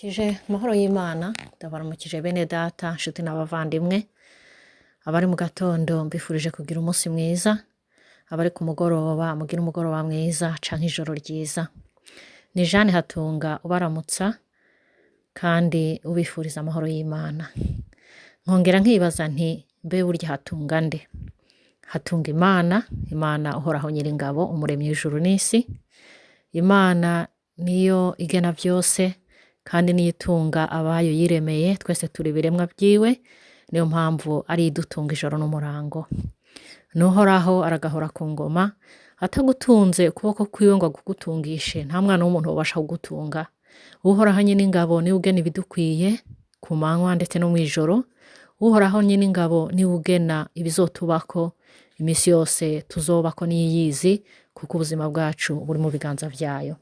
Kije amahoro y'Imana, ndabaramukije bene data, nshuti n'abavandimwe, abari mu gatondo mbifurije kugira umunsi mwiza, abari ku mugoroba mugire umugoroba mwiza canke ijoro ryiza. Ni Jeanne Hatunga ubaramutsa kandi ubifuriza amahoro y'Imana. Nkongera nkibaza nti mbe burya hatunga nde? Hatunga Imana, Imana uhoraho Nyiringabo, umuremyi w'ijuru n'isi. Imana niyo igena vyose kandi niyo itunga abayo yiremeye, twese turi ibiremwa vyiwe, niyo mpamvu ariyo idutunga ijoro n'umurango. N'uhoraho aragahora ku ngoma, atagutunze ukuboko kwiwe ngo agugutungishe, nta mwana w'umuntu wobasha kugutunga. Uhoraho Nyeningabo niwe ugena ibidukwiye ku manywa ndetse no mw'ijoro, Uhoraho Nyeningabo niwe ugena ibizotubako imisi yose tuzobako niyo iyizi, kuko ubuzima bwacu buri mu biganza vyayo.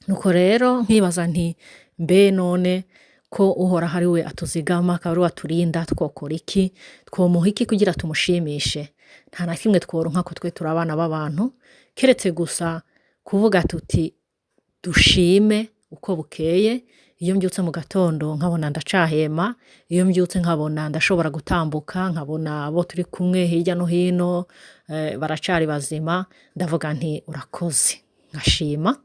Nuko rero nkibaza nti mbe none ko Uhoraho ari we atuzigama akaba ari we aturinda twokora iki? Twomuha iki kugira tumushimishe? Nta na kimwe tworonka ko twe turi abana b'abantu, keretse gusa kuvuga tuti dushime uko bukeye, iyo mbyutse mu gatondo nkabona ndacahema, iyo mbyutse nkabona ndashobora gutambuka, nkabona abo turi kumwe hirya no hino baracari bazima, ndavuga nti urakoze, nkashima.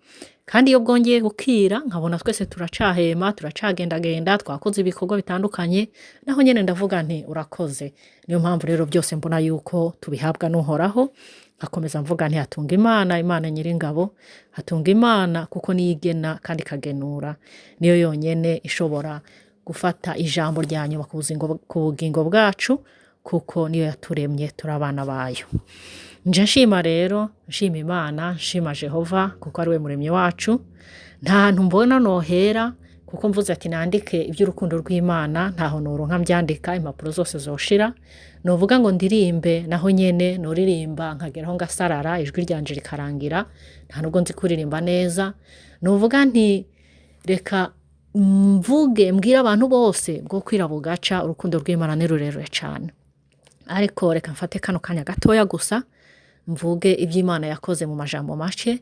Kandi iyo bwongeye bukira nkabona twese turacahema, turacagendagenda, twakoze ibikorwa bitandukanye, naho nyene ndavuga nti urakoze. Niyo mpamvu rero byose mbona yuko tubihabwa n'Uhoraho, nkakomeza mvuga nti hatunga Imana, Imana Nyiringabo, hatunga Imana kuko niyo igena kandi ikagenura, niyo yonyene ishobora gufata ijambo rya nyuma ku bugingo bwacu, kuko niyo yaturemye turi abana bayo. Nje nshima rero, nshima Imana, nshima Jehova kuko ari we muremyi wacu, nta hantu mbona nohera kuko mvuze ati nandike iby'urukundo rw'Imana, ntaho noronka mbyandika, impapuro zose zoshira, novuga ngo ndirimbe naho nyene noririmba nkageraho ngasarara, ijwi ryanje rikarangira, nta nubwo nzi kuririmba neza, novuga nti reka mvuge mbwire abantu bose bwo kwira bugaca, urukundo rw'Imana ni rurerure cane. Ariko reka mfate kano kanya gatoya gusa mvuge ibyo Imana yakoze mu majambo make,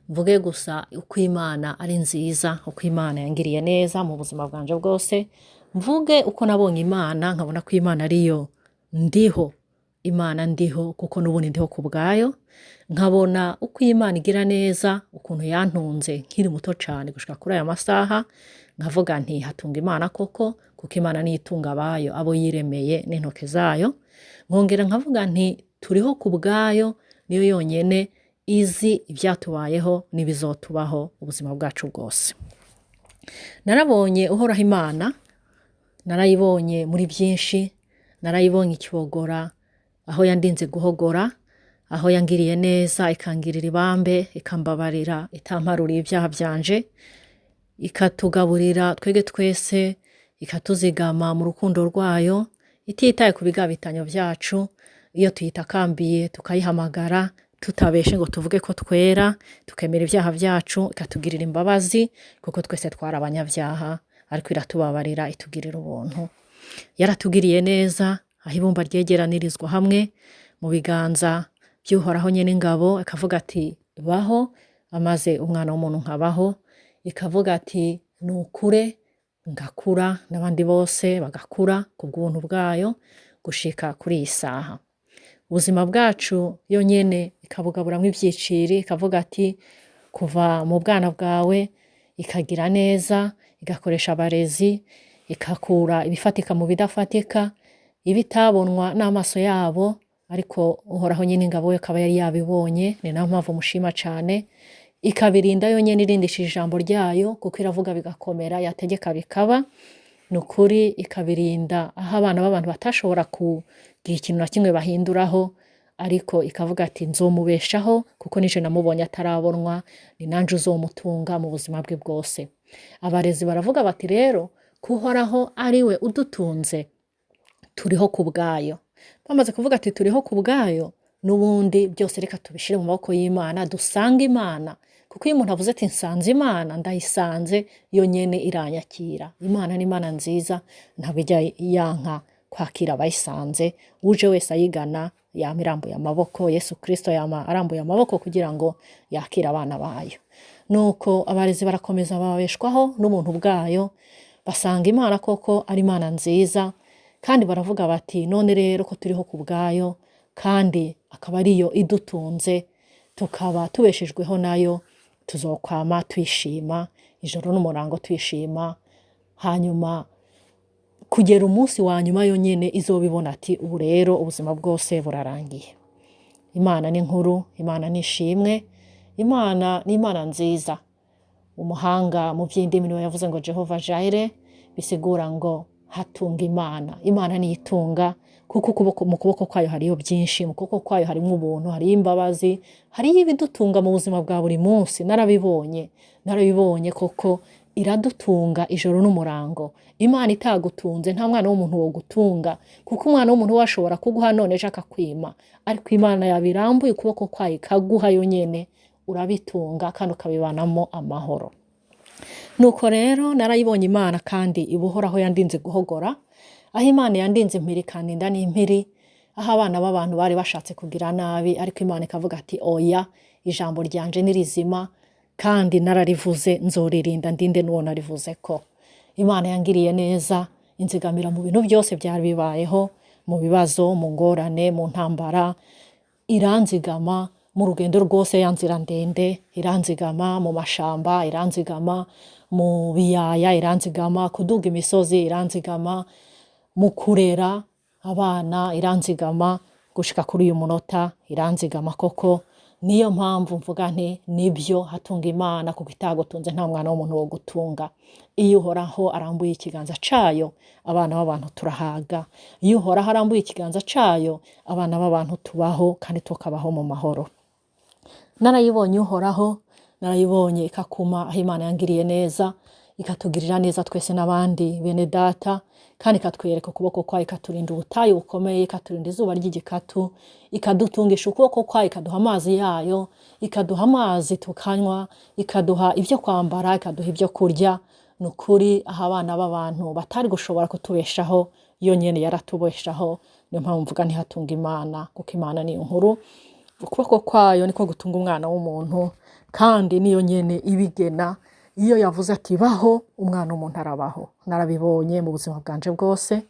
mvuge gusa uko Imana ari nziza, uko Imana yangiriye neza mu buzima bwanje bwose, mvuge uko nabonye Imana nkabona ko Imana ariyo ndiho, Imana ndiho kuko n'ubundi ndiho ku bwayo, nkabona uko Imana igira neza, ukuntu yantunze nkiri muto cane gushika kuri aya masaha, nkavuga nti hatunga Imana koko, kuko Imana niyo itunga abayo, abo yiremeye n'intoke zayo, nkongera nkavuga nti turiho ku bwayo, niyo yonyene izi ivyatubayeho n'ibizotubaho ubuzima bwacu bwose. Narabonye Uhoraho Imana, narayibonye muri vyinshi, narayibonye ikibogora aho yandinze guhogora, aho yangiriye neza ikangirira ibambe, ikambabarira itamparuriye ivyaha vyanje, ikatugaburira twebwe twese, ikatuzigama mu rukundo rwayo, ititaye ku bigabitanyo vyacu, iyo tuyitakambiye tukayihamagara, tutabeshe ngo tuvuge ko twera, tukemera ivyaha vyacu, ikatugirira imbabazi, kuko twese twari abanyavyaha, ariko iratubabarira itugirira ubuntu. Yaratugiriye neza, aho ibumba ryegeranirizwa hamwe mu biganza vy'Uhoraho Nyeningabo, ikavuga ati baho, amaze umwana w'umuntu nkabaho, ikavuga ati nukure ngakura n'abandi bose bagakura kubw'ubuntu bwayo gushika kuri iyi saha. Ubuzima bwacu yonyene ikabugaburamwo ivyiciri, ikavuga ati kuva mu bwana bwawe, ikagira neza, igakoresha abarezi, ikakura ibifatika mu bidafatika, ibitabonwa n'amaso yabo, ariko Uhoraho Nyeningabo we akaba yari yabibonye, ni nayo mpamvu mushima cane, ikabirinda yonyene irindishije ijambo ryayo, kuko iravuga bigakomera, yategeka bikaba, nukuri ikabirinda aho abana b'abantu batashobora kugira ikintu na kimwe bahinduraho, ariko ikavuga ati nzomubeshaho kuko nije namubonye atarabonwa, ni nanje uzomutunga mu buzima bwe bwose. Abarezi baravuga bati rero ko Uhoraho ari we udutunze, turiho ku bwayo. Bamaze kuvuga ati turiho ku bwayo, n'ubundi byose reka tubishire mu maboko y'Imana, dusange Imana, kuko iyo umuntu avuze ati nsanze Imana, ndayisanze, yonyene iranyakira. Imana ni Imana nziza, ntabwo ijya yanka kwakira abayisanze, uje wese ayigana yama irambuye amaboko, Yesu Kristo yama arambuye amaboko kugira ngo yakire abana bayo. Nuko abarezi barakomeza babeshwaho n'ubuntu bwayo, basanga Imana koko ari Imana nziza, kandi baravuga bati none rero ko turiho ku bwayo, kandi akaba ariyo idutunze, tukaba tubeshejweho nayo, tuzokwama twishima ijoro n'umurango twishima, hanyuma kugera umunsi wa nyuma yonyene izobibona ati ubu rero ubuzima bwose burarangiye. Imana ni nkuru, Imana ni ishimwe, Imana ni Imana nziza. Umuhanga mu by'indimi niwe yavuze ngo Jehova Jireh, bisigura ngo hatunga Imana. Imana niyo itunga, kuko mu kuboko kwayo hariyo byinshi, mu kuboko kwayo harimo ubuntu, hariyo imbabazi, hariyo ibidutunga mu buzima bwa buri munsi. Narabibonye, narabibonye koko iradutunga ijoro n'umurango. Imana itagutunze nta mwana w'umuntu wogutunga, kuko umwana w'umuntu we ashobora kuguha none ejo akakwima, ariko Imana yabirambuye ukuboko kwayo ikaguha yonyene, urabitunga kandi ukabibanamo amahoro. Nuko rero narayibonye Imana kandi ibuhoraho yandinze guhogora, aho Imana yandinze impiri ikandinda n'impiri, aho abana b'abantu bari bashatse kugira nabi, ariko Imana ikavuga ati oya, ijambo ryanje ni rizima, kandi nararivuze nzoririnda ndinde n'uwo narivuze ko. Imana yangiriye neza, inzigamira mu bintu byose byari bibayeho, mu bibazo, mu ngorane, mu ntambara, iranzigama mu rugendo rwose ya nzira ndende, iranzigama mu mashamba, iranzigama mu biyaya, iranzigama kuduga imisozi, iranzigama mu kurera abana, iranzigama gushika kuri uyu munota, iranzigama koko. Niyo mpamvu mvuga nti nibyo hatunga Imana, kuko itagutunze nta mwana w'umuntu wo gutunga. Iyo Uhoraho arambuye ikiganza cayo, abana b'abantu turahaga. Iyo Uhoraho arambuye ikiganza cayo, abana b'abantu tubaho kandi tukabaho mu mahoro. Narayibonye Uhoraho, narayibonye ikakuma aho Imana yangiriye neza, ikatugirira neza twese n'abandi bene data, kandi ikatwereka ukuboko kwayo, ikaturinda ubutayu bukomeye, ikaturinda izuba ry'igikatu, ikadutungisha ukuboko kwayo, ikaduha amazi yayo, ikaduha amazi tukanywa, ikaduha ibyo kwambara, ikaduha ibyo kurya. Ni ukuri aho abana b'abantu batari gushobora kutubeshaho, yo nyene yaratubeshaho. Niyo mpamvu mvuga ntihatunga Imana, kuko Imana ni inkuru. Ukuboko kwayo niko gutunga umwana w'umuntu, kandi niyo nyene ibigena. Iyo yavuze ati baho, umwana w'umuntu arabaho. Narabibonye mu buzima bwanje bwose,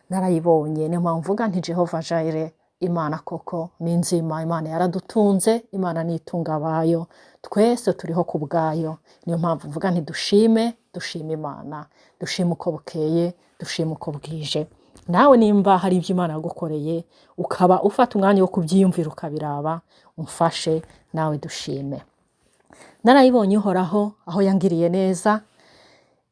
narayibonye. Niyo mpamvu mvuga nti Jehova Jireh, Imana koko ni nzima, Imana yaradutunze, Imana nitunga abayo, twese turiho ku bwayo. Niyo mpamvu mvuga nti dushime, dushime Imana, dushime uko bukeye, dushime uko bwije. Nawe nimba hari ibyo Imana yagukoreye, ukaba ufata umwanya wo kubyiyumvira ukabiraba, umfashe nawe dushime. Narayibonye Uhoraho aho yangiriye neza,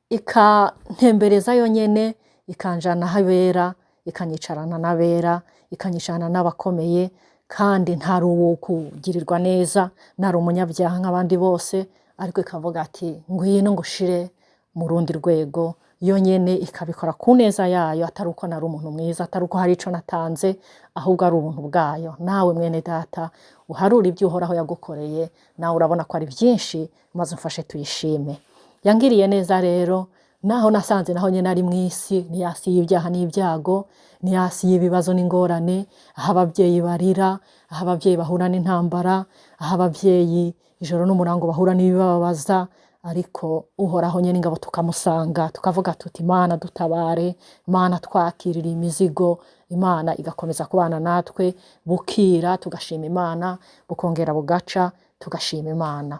ikantembereza yonyene, ikanjana aho abera, ikanyicarana n'abera, ikanyicarana n'abakomeye, kandi ntari uwo kugirirwa neza, ntari umunyabyaha nk'abandi bose, ariko ikavuga ati ngwino ngushire mu rundi rwego, yonyene ikabikora ku neza yayo, atari uko nari umuntu mwiza, atari uko hari ico natanze, ahubwo ari ubuntu bwayo. Nawe mwene data, uharure ibyo Uhoraho yagukoreye, nawe urabona ko ari byinshi, maze umfashe tuyishime. Yangiriye neza rero, naho nasanze naho nyene ari mw'isi, ni ya si y'ibyaha n'ibyago, ni ya si y'ibibazo n'ingorane, aho abavyeyi barira, aho abavyeyi bahura n'intambara, aho abavyeyi ijoro n'umurango bahura n'ibibababaza, ariko Uhoraho nyene ingabo tukamusanga, tukavuga tuti Imana dutabare, Imana twakirira imizigo, Imana igakomeza kubana natwe, bukira tugashima Imana, bukongera bugaca tugashima Imana.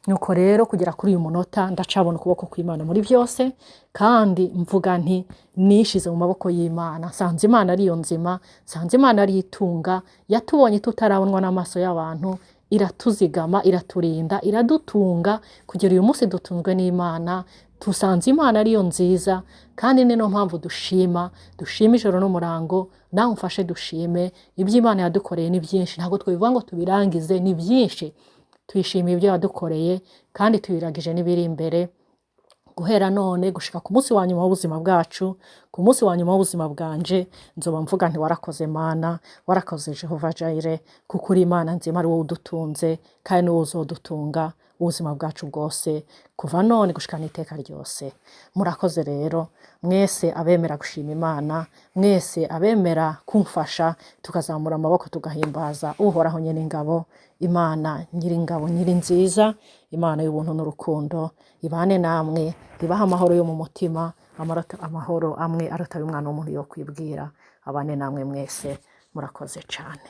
Nuko rero kugera kuri uyu munota ndacabona ukuboko kw'Imana muri byose, kandi mvuga nti nishize mu maboko y'Imana, nsanze Imana ariyo nzima, nsanze Imana ariyo itunga, yatubonye tutarabonwa n'amaso y'abantu, iratuzigama, iraturinda, iradutunga kugera uyu munsi dutunzwe n'Imana. Tusanze Imana ariyo nziza, kandi ni no mpamvu dushima, dushima ijoro n'umurango. Nawe umfashe dushime ibyo Imana yadukoreye, ni byinshi, ntabwo twabivuga ngo tubirangize, ni byinshi. Tuyishimiye ibyo yadukoreye kandi tuyiragije n'ibiri imbere, guhera none gushika ku munsi wa nyuma w'ubuzima bwacu, ku munsi wa nyuma w'ubuzima bwanje, nzoba mvuga nti warakoze Mana, warakoze Jehova Jireh, kuko uri Imana nzima, ari wowe udutunze kandi ni wowe uzodutunga. Ubuzima bwacu bwose kuva none gushika n'iteka ryose. Murakoze rero mwese abemera gushima Imana, mwese abemera kumfasha tukazamura amaboko tugahimbaza Uhoraho nyene ingabo, Imana nyiringabo nyiri nziza, Imana y'ubuntu n'urukundo, ibane namwe, ibahe amahoro yo mu mutima, amahoro amwe aruta y'umwana w'umuntu yo kwibwira, abane namwe mwese, murakoze cane.